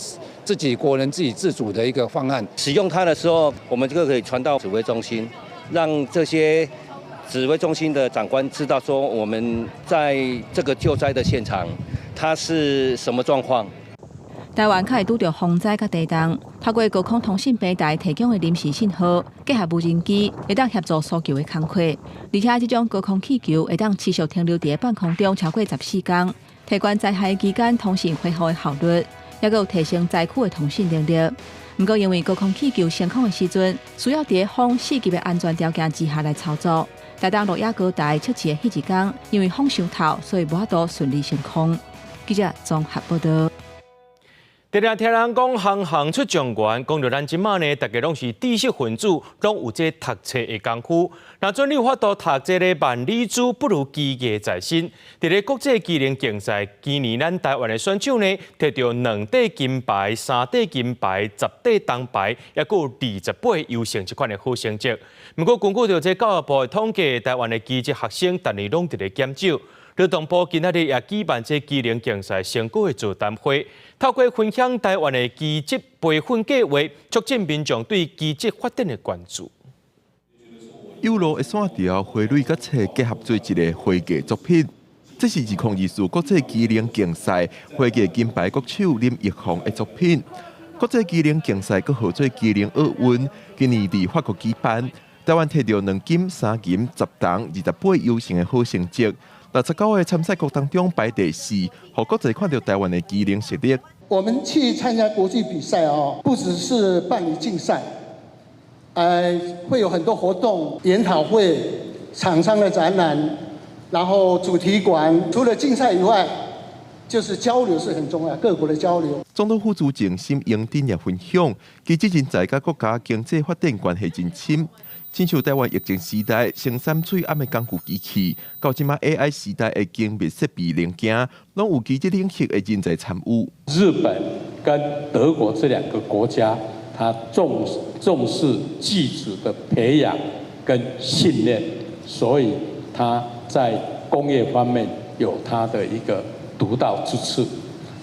自己國人自己自主的一個方案。使用它的時候，我們這個可以傳到指揮中心，讓這些指揮中心的長官知道說我們在這個救災的現場，它是什麼狀況。台灣較會拄著風災佮地動，透過高空通信平台提供的臨時信號，結合無人機，會當協助搜救的工作。而且這種高空氣球會當持續停留佇半空中超過14工，提懸災害期間通信恢復的效率，猶閣有提升災區的通信能力。毋過因為高空氣球升空的時陣，需要佇風四級的安全條件之下來操作。台東鹿野高台測試的彼一工，因為風傷透，所以無法度順利升空。記者綜合報導。定定聽人講，行行出狀元，講著咱這馬呢，大家攏是知識分子，攏有這讀冊的功夫。若準你有法度讀這个萬里珠，不如機藝在身。佇咧國際技能競賽，今年咱台灣的選手呢，摕著兩塊金牌、三塊銀牌、10塊銅牌，猶閣有28優勝這款的好成績。毋過根據著這教育部的統計，台灣的技職學生逐年攏佇咧減少。勞動部今仔日也舉辦這技能競賽成果的座談會，透過分享台灣的技職培訓計劃，促進民眾對技職發展的關注。有路的線條、花蕊佮冊結合做一个花藝作品，這是2024國際技能競賽花藝金牌國手林奕宏的作品。國際技能競賽閣號做技能奧運，今年佇法國舉辦，台灣摕著兩金、三銀、10銅、28優勝的好成績。69个參賽國當中排第四，予國際看著台灣的技能實力。我們去參加國際比賽哦，不只是辦理競賽，會有很多活動、研討會、廠商的展覽，然後主題館。除了競賽以外，就是交流是很重要，各國的交流。總統府資政沈榮津也分享，技職人才佮國家經濟發展關係真深。親像台灣疫情時代生產喙罨的工具機器，到這馬 AI 時代的精密設備零件，攏有技職領域的人才參與。日本跟德國這兩個國家，他重視技職的培養跟訓練，所以他在工業方面有他的一個獨到之處。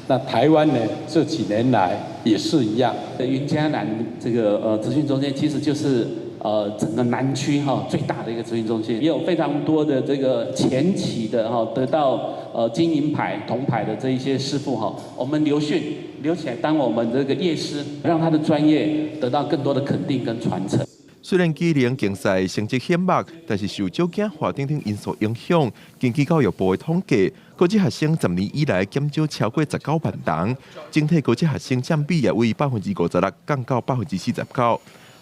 那台灣呢？這幾年來也是一樣。雲嘉南這個職訓中心其實就是整個南區哈最大的一個職訓中心，也有非常多的這個前期的哈得到金銀牌、銅牌的這一些師傅哈，我們留訓留起來當我們這個業師，讓他的專業得到更多的肯定跟傳承。雖然技能競賽成績顯目，但是受少子化等等因素影響，根據教育部的統計，高職學生10年以來減少超過19萬人，整體高職學生佔比也為56%降到49%。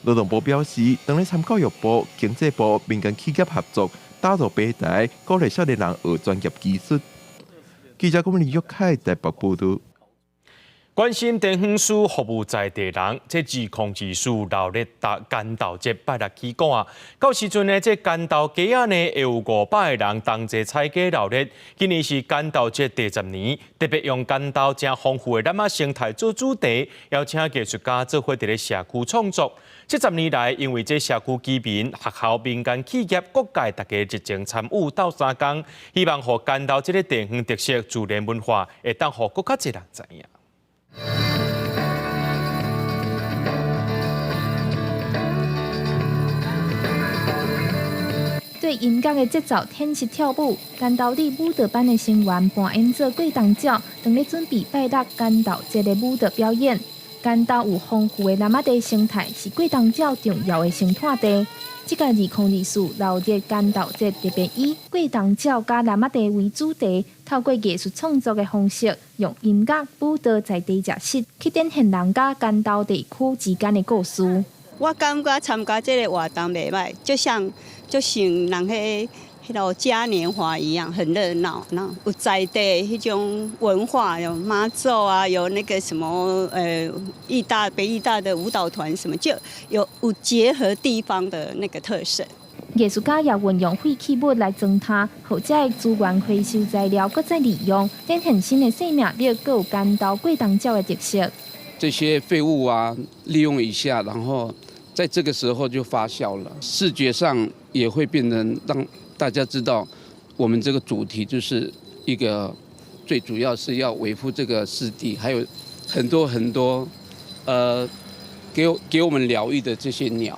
勞動部表示，當咧參教育部、經濟部、民間企業合作，打造平台，鼓勵少年人學專業技術。記者郭林玉凱台北報道。關心地方事服務在地人，這2024鬧熱大竿鬥節拜六起鼓啊！到時陣呢，這竿鬥街仔呢會有500個人同齊踩街鬧熱。今年是竿鬥節第十年，特別用竿鬥誠豐富的楠仔生態做主題，邀請藝術家做伙佇咧社區創作。這十年來，因為這社區居民、學校、民間企業、各界大家熱情參與鬥相共，希望予竿鬥這个地方特色自然文化會當予閣較濟人知影。對音樂的節奏天時跳舞，竿鬥里舞蹈班的成員扮演做過動鳥，當咧準備拜六竿鬥節的舞蹈表演。竿鬥有豐富的楠仔地生態，是過冬鳥重要的生態地。這屆2024鬧熱竿鬥節特別以過冬鳥佮楠仔地為主題，透過藝術創作的方式，用音樂、舞蹈在地特色去展現人佮竿鬥地區之間的故事。我感覺參加這个活動袂䆀，就像人彼彼囉嘉年華一樣，很熱鬧。那有在地彼種文化，有媽祖啊，有那個什麼義大北藝大的舞蹈團什麼，就有結合地方的那個特色。藝術家也運用廢棄物來裝奅，予這个資源回收材料閣再利用，展現新的生命力，閣有竿鬥過冬鳥的特色。這些廢物啊，利用一下，然後在這個時候就發酵了，視覺上也會變成讓大家知道，我們這個主題就是一個最主要是要維護這個濕地，還有很多很多，給我們療癒的這些鳥。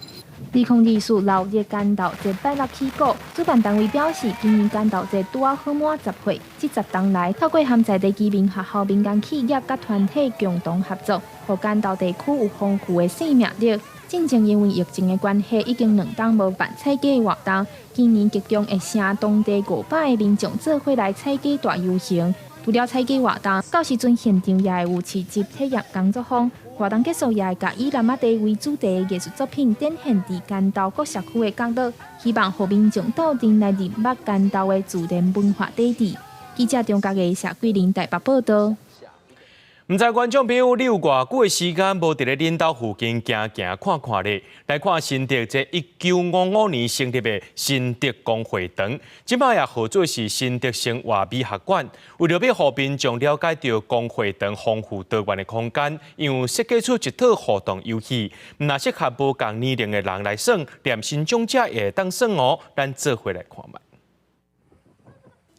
2024鬧熱竿鬥節拜六起鼓，主辦單位表示，今年竿鬥節拄仔好滿十歲，這十冬來透過和在地居民、學校、民間企業佮團體共同合作，予竿鬥地區有豐富的生命力。進前因為疫情的關係，已經兩冬無辦踩街活動，今年集中會請當地500個民眾做伙來踩街大遊行。除了踩街活動，到時陣現場也會有市集體驗工作坊。活動結束也會共以楠仔地為主題的藝術作品展現佇竿鬥各社區的角落，希望予民眾鬥陣來認捌竿鬥的自然文化底蘊。記者張家藝、謝桂林台北報道。毋知觀眾朋友，你有偌久的時間無佇咧恁兜附近行行看看咧？來看新竹這1955年成立的新竹公會堂，這擺也號做是新竹生活美學館。為著欲予民眾了解著公會堂豐富多元的空間，𪜶有設計出一套互動遊戲，毋但適合無仝年齡的人來耍，連身障者也會當耍哦。咱做伙來看覓。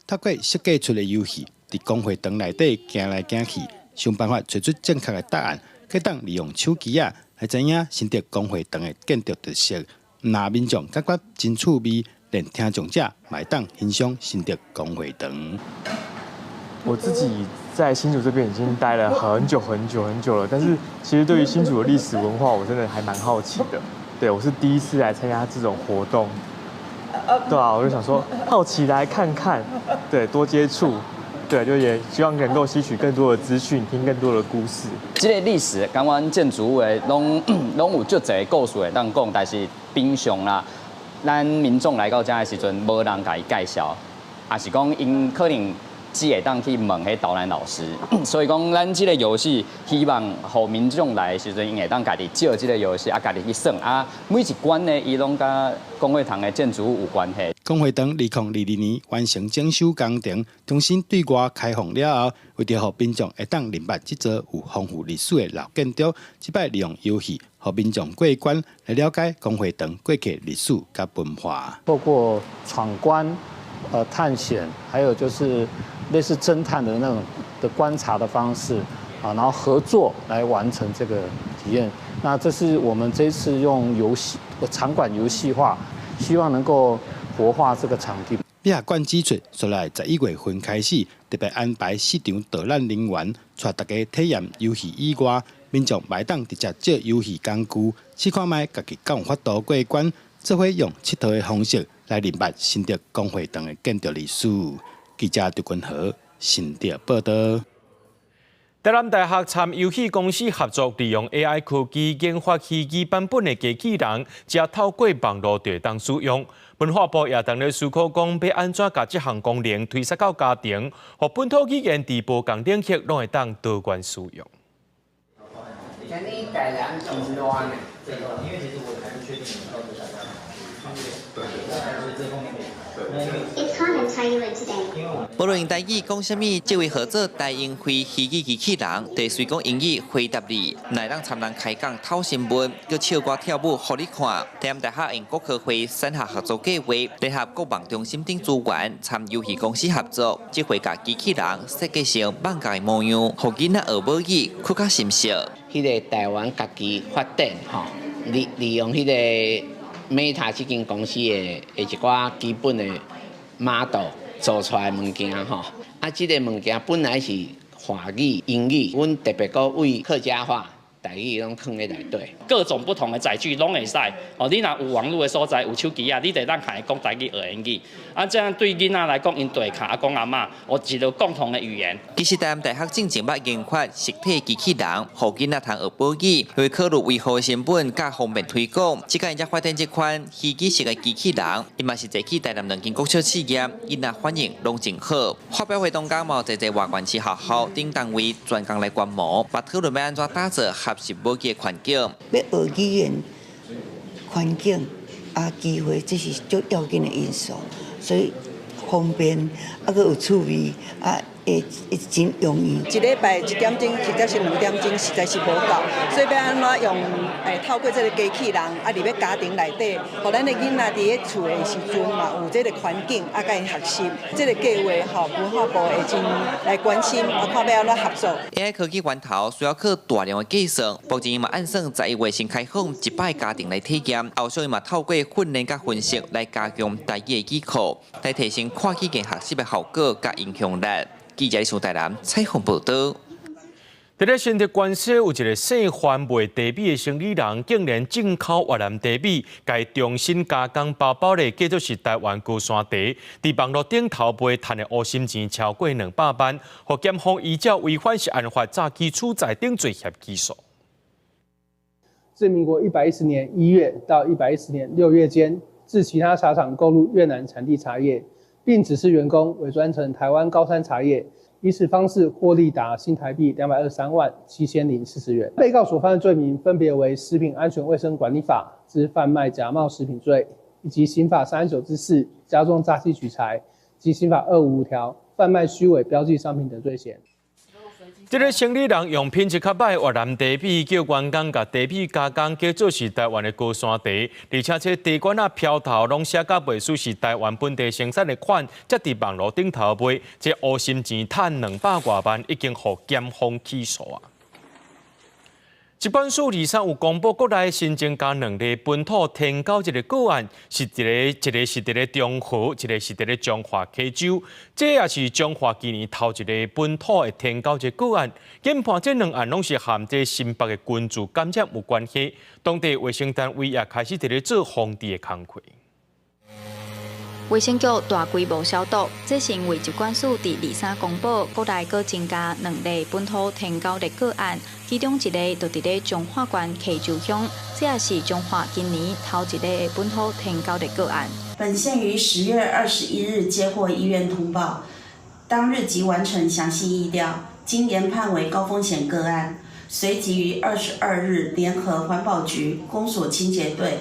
透過設計出的遊戲，佇公會堂內底行來行去。想辦法揣出正確的答案，閣當利用手機仔來知影新竹公會堂的建築特色。毋但民眾感覺真趣味，連聽障者嘛會當欣賞新竹公會堂。我自己在新竹這邊已經待了很久很久很久了，但是其實對於新竹的歷史文化，我真的還蠻好奇的。對，我是第一次來參加這種活動，對啊，我就想說好奇來看看，對，多接觸。對，就也希望能夠吸取更多的資訊，聽更多的故事。這个歷史，感覺建築物的攏有足濟故事會當講，但是平常啦，咱民眾來到遮的時陣，無人共伊介紹，抑是講𪜶可能只會當去問彼導覽老師。所以講，咱這个遊戲希望予民眾來的時陣，𪜶會當家己借這个遊戲，啊，家己去耍啊。每一關呢，伊攏佮公會堂的建築物有關係。公會堂2022年完成整修工程，重新對外開放了後，為著予民眾會當認捌這座有豐富歷史的老建築，這擺利用遊戲，予民眾過關來了解公會堂過去歷史佮文化。透過闖關、探險，還有就是類似偵探的那種的觀察的方式，啊，然後合作來完成這個體驗。那這是我們這次用遊戲場館遊戲化，希望能夠活化這個場地。美學館指出，紲來11月份開始，特別安排四場導覽人員，帶大家體驗遊戲以外，民眾嘛會當直接借遊戲工具，試看覓家己敢有法度過關，做伙用𨑨迌的方式來認捌新竹公會堂的建築歷史。記者劉君和新竹報道。台南大學參遊戲公司合作，利用 AI 科技研發虛擬版本的機器人，才透過網路就會當使用。文化部也當咧思考講，欲按怎共這項功能推捒到家庭，予本土語言佇無仝領域攏會當多元使用。你台南真熱呢？因為其實我還不確定到底大家。無論用台語講啥物，這位號做台英輝虛擬機器人，會隨講英語回答你，會當參人開講透新聞，閣唱歌跳舞予你看。台南大學用國科會產學合作計劃，聯合國網中心等資源，參遊戲公司合作，這回共機器人設計成網咖的模樣，予囡仔學母語，閣較深熟。彼個台灣家己發展吼，利利用彼個 Meta 這間公司的一寡基本的 model 做出來物件吼，啊，這个物件本來是華語、英語，阮特別閣為客家話、台語攏囥佇內底。各種不同的載具攏會使。哦，你若有網路的所在，有手機啊，你就會當共伊講台語學英語。啊，這樣對囡仔來講，𪜶就會共阿公阿嬤有一个共同的語言。其實台南大學進前捌研發實體機器人，予囡仔通學母語，因為考慮維護成本佮方便推廣，這擺𪜶才發展這款虛擬式的機器人，伊嘛是坐去台南兩間國小試驗，囡仔反應攏真好。發表會當中嘛有濟濟外縣市學校等單位專工來觀摩，嘛討論欲按怎打造學習母語的環境。欲學語言環境啊，機會，這是最要緊的因素，所以方便啊，閣有趣味啊，會會真容易。一禮拜一點鐘或者是兩點鐘，實在是無夠，所以欲按怎用透過這个機器人啊，入去家庭內底，予咱的囡仔佇咧厝的時陣嘛，有這个環境啊，共𪜶學習。這个計劃吼，文化部會真來關心，啊，看欲按怎合作。 AI 科技源頭需要靠大量的計算，目前嘛按算11月先開放100家庭來體驗，後續嘛透過訓練佮分析來加強台語的語庫，來提升跨語言學習的效果佮影響力。記者蘇台南採訪報導。佇咧新竹關西有一个姓番賣茶米的生理人，竟然進口越南茶米，共重新加工包包咧，叫做是台灣高山茶。佇網路頂頭賣，趁的烏心錢超過200萬，予檢方依照違反食安法早起處罪等罪嫌起訴。自民國110年1月到110年6月間，自其他茶廠購入越南產地茶葉，並指示員工偽裝成台灣高山茶葉。以此方式獲利達新台幣223萬7040元。被告所犯的罪名分別為《食品安全衛生管理法》之販賣假冒食品罪，以及刑法339之4加重詐欺取財及刑法255條販賣虛偽標記商品等罪嫌。這个生理人用品質較䆀越南茶米，叫員工共茶米加工，叫做是台灣的高山茶，而且這茶罐仔標頭攏寫甲袂輸是台灣本地生產的款，才佇網路頂頭賣，這烏心錢趁200外萬，已經予檢方起訴啊！疾管署二三有公布國內新增加兩例本土天狗這个個案，是一个一个是佇咧中和，一個是佇咧彰化溪州，這也是彰化今年頭一个本土的天狗這個案。研判這兩案攏是和這新北的群聚感染有關係，當地衛生單位也開始佇咧做防治的工課。衛生局大規模消毒，這是因為疾管署佇二三公布，國內閣增加兩例本土天狗的個案，其中一个就佇咧彰化縣溪州鄉，這也是彰化今年頭一个的本土天狗的個案。本縣於10月21日接獲醫院通報，當日即完成詳細疫調，經研判為高風險個案，隨即於22日聯合環保局公所清潔隊，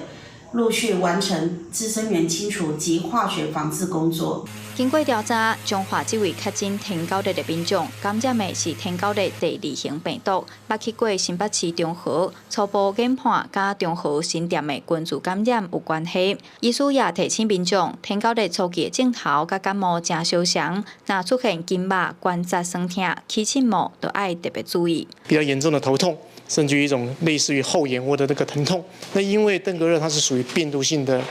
陸續完成孳生源清除及化學防治工作。經過調查，彰化這位確診天狗熱的民眾感染的是天狗熱第二型病毒，捌去過新北市中和，初步研判佮中和新店的群聚感染有關係。醫師也提醒民眾，天狗熱初期的症頭佮感冒誠相像，若出現筋肉、關節痠痛、起刺毛，就愛特別注意。比較嚴重的頭痛，甚至於一種類似於後眼窩的那個疼痛。那因為登革熱它是屬於病毒性的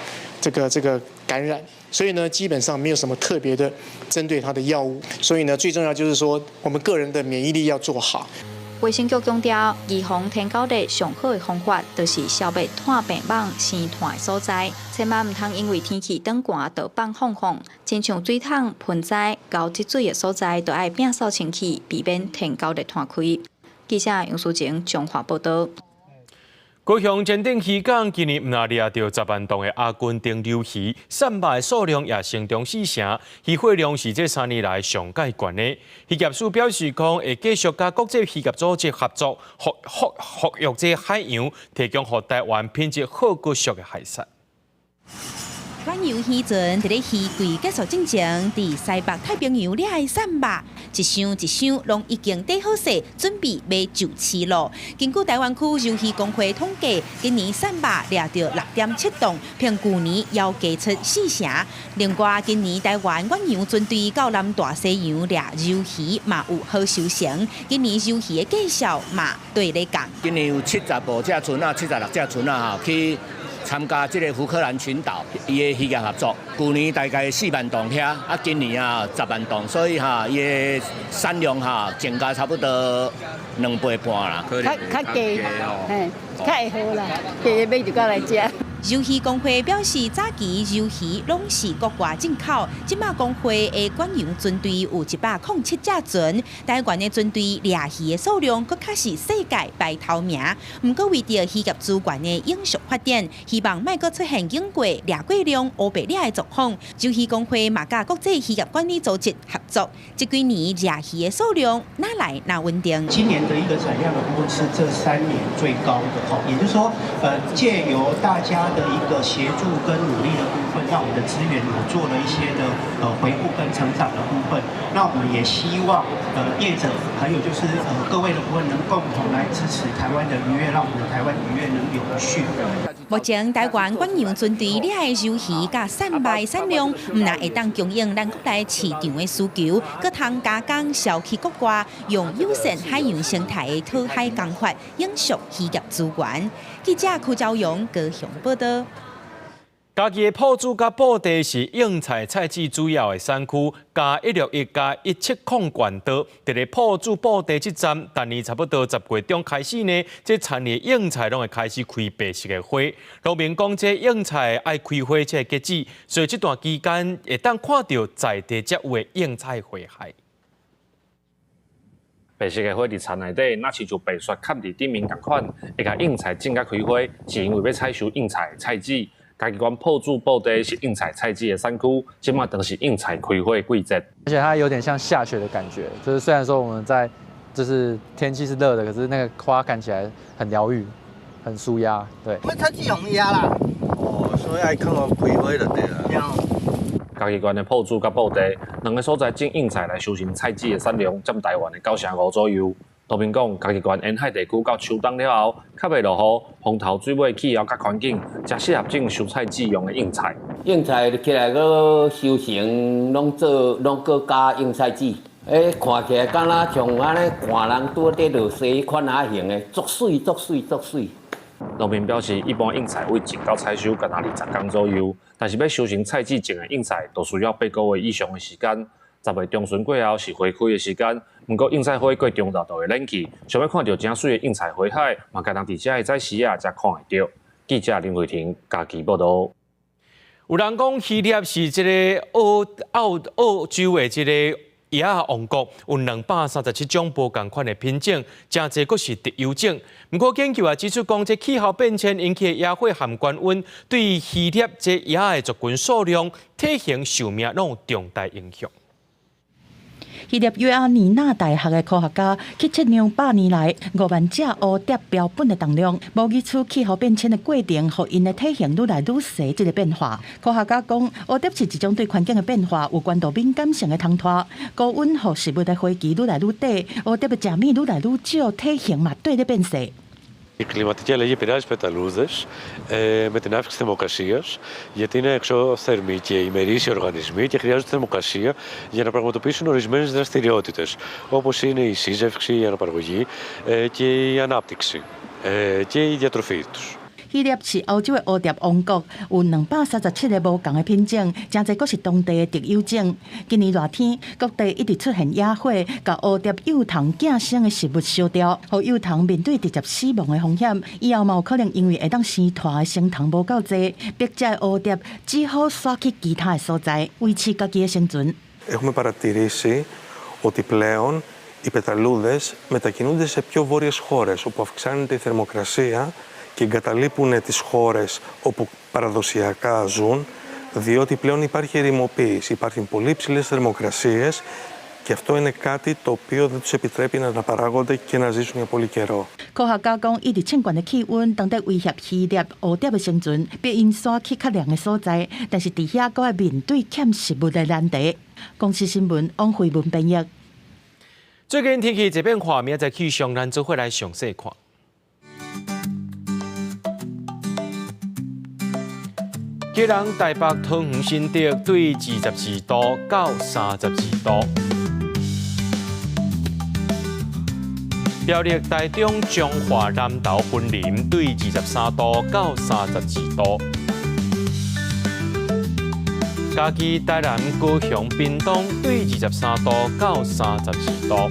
這個感染，所以呢，基本上沒有什麼特別的針對它的藥物。所以呢，最重要就是說，我們個人的免疫力要做好。衛生局強調，預防天狗熱上好的方法，就是消滅傳病蠓生湠的所在。千萬毋通因為天氣轉寒就放放放，親像水桶、盆栽、溝積水的所在，都愛摒掃清氣，避免天狗熱傳開。記者楊淑晴彰化報道。高雄前鎮漁港今年毋但掠著10萬噸的阿根廷鰇魚，散賣的數量也成長四成，漁獲量是這3年來上蓋懸的。漁業署表示講，會繼續佮國際漁業組織合作，復育這海洋，提供予台灣品質好閣俗的海產。遠洋漁船佇咧漁季結束進前，佇西北太平洋掠的散網，一箱一箱攏已經綴好勢，準備欲上市囉。根據台灣區鰇魚公會統計，今年散網掠著6.7噸，比舊年猶加出四成。另外，今年台灣遠洋船隊到南大西洋掠鰇魚嘛有好收成，今年鰇魚的價數嘛綴咧降。今年有75隻船仔，76隻船仔吼去參加這个福克蘭群島伊的漁業合作。舊年大概4萬噸遐，啊，今年啊10萬噸，所以哈，伊的產量哈增加差不多2倍半啦。較較低，嘿，較會好啦，低買就過來食。鰇魚公會表示，早期鰇魚攏是國外進口，這馬公會的遠洋船隊有107隻船，台灣的船隊掠魚的數量，閣較是世界排頭名。毋過為著漁業資源的永續發展，希望莫閣出現經過掠過量烏白掠的狀況。鰇魚公會嘛佮國際漁業管理組織合作，這幾年掠魚的數量愈來愈穩定。今年的一個產量的部分是這3年最高的，吼，也就是說，藉由大家的一個協助跟努力的部分，讓我們的資源有做了一些的回復跟成長的部分。那我們也希望業者還有就是各位的部分能共同來支持台灣的漁業，讓我們的台灣漁業能永續。目前台灣遠洋船隊掠的鰇魚佮散賣產量，毋但會當供應咱國內市場的需求，閣通加工銷去國外，用友善海洋生態的討海工法，永續漁業資源。記者柯昭勇高雄報道。嘉義的朴子佮布袋是應菜菜籽主要的產區，嘉161加170管道，佇咧朴子布袋這站，逐年差不多10月中開始呢，這田裡的應菜攏會開始開白色的花。農民講，這應菜愛開花才會結籽，所以這段期間會當看著在地才有的應菜花海。白色的花佇田內底，若親像白雪蓋佇頂面仝款，會共應菜種甲開花，是因為欲採收應菜的菜籽。嘉義縣朴子布袋是應菜菜籽的產區，這馬當是應菜開花的季節。而且它有點像下雪的感覺，就是雖然說我們在，就是天氣是熱的，可是那個花看起來很療癒，很舒壓。對。欲採籽予伊啦。哦，所以愛看予開花就對啦。嘉義縣的朴子佮布袋兩个所在種應菜來收成菜籽的產量佔台灣的9.5%左右。農民講，嘉義縣沿海地區到秋冬了後，較袂落雨，風頭水尾氣候較環境，誠適合種收菜籽用的應菜。應菜起來閣收成，攏做攏閣加應菜籽。欸，看起來敢若像按呢寒人拄佇落雪彼款仔型的，足媠足媠足媠。農民表示，一般應菜對種到採收，敢若20工左右，但是欲收成菜籽種的應菜，就需要8個月以上的時間。10月中旬過後是花開的時間，毋過應菜花過中晝就會冷去，想欲看著誠媠的應菜花海，嘛干焦佇遮的早時仔才看會著。記者林慧婷嘉義報導。有人講希臘是這个澳洲的這个椰仔王國，有237種無仝款的品種，誠濟閣是特優種。毋過研究也指出講，這氣候變遷引起的野火和高溫，對希臘這椰仔的族群數量、體型、壽命攏有重大影響。希臘約阿尼納大學的科學家去測量100年來5萬隻烏蝶標本的重量，模擬出氣候變遷的過程，予𪜶的體型愈來愈細這个變化。科學家講，烏蝶是一種對環境的變化有高度敏感性的蟲豸。高溫予食物的花期愈來愈短，烏蝶的食物愈來愈少，體型嘛綴咧變細。 Η κλιματική αλλαγή επηρεάζει πεταλούδες με την αύξηση θερμοκρασίας, γιατί είναι εξώθερμοι και ημερήσιοι οργανισμοί και χρειάζονται θερμοκρασία για να πραγματοποιήσουν ορισμένες δραστηριότητες, όπως είναι η σύζευξη, η αναπαραγωγή και η ανάπτυξη και η διατροφή τους. 希臘是歐洲的蝴蝶王國，有237個無仝的品種，誠濟閣是當地的特有種。今年熱天，各地一直出現野火，共蝴蝶幼蟲寄生的食物燒掉，予幼蟲面對直接死亡的風險。以後嘛有可能因為會當生湠的生蟲無夠濟，逼這个蝴蝶只好徙去其他的所在，維持家己的生存。 Έχουμε παρατηρήσει ότι πλέον οι πεταλούδες μετακινούνται σε πιο βόρειες χώρες, όπου αυξάνεται η θερμοκρασία και εγκαταλείπουν τις χώρες όπου παραδοσιακά ζουν, διότι πλέον υπάρχει ερημοποίηση, υπάρχουν πολύ υψηλές θερμοκρασίες και αυτό είναι κάτι το οποίο δεν τους επιτρέπει να αναπαράγονται και να ζήσουν για πολύ καιρό. 科學家講，一直升懸的氣溫，當咧威脅希臘蝴蝶的生存，逼𪜶徙去較涼的所在。但是佇遐閣愛面對欠食物的難題。公視新聞王慧文編譯。最近天氣這變化，明仔載氣象咱做伙來詳細看。基隆、台北、桃園、新竹對22度到32度。苗栗、台中、彰化、南投、雲林對23度到32度。嘉義、台南、高雄、屏東對23度到32度。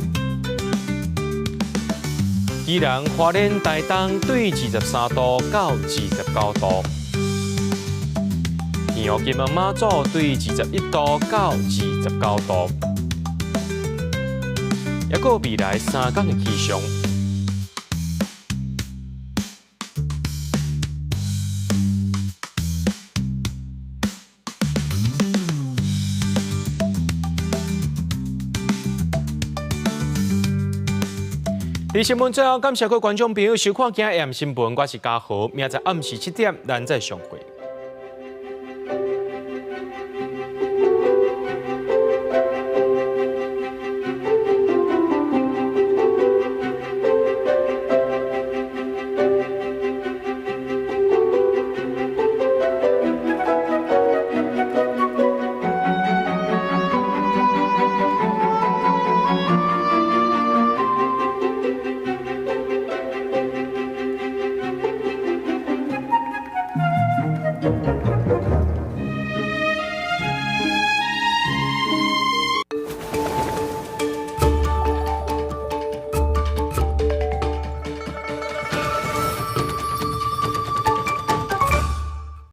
宜蘭、花蓮、台東對23度到29度。澎湖、金門、馬祖對21度到29度。抑閣未來3工的氣象。佇新聞最後，感謝各位觀眾朋友收看今日 AM 新聞，我是嘉豪，明仔載暗時7點，咱再相會。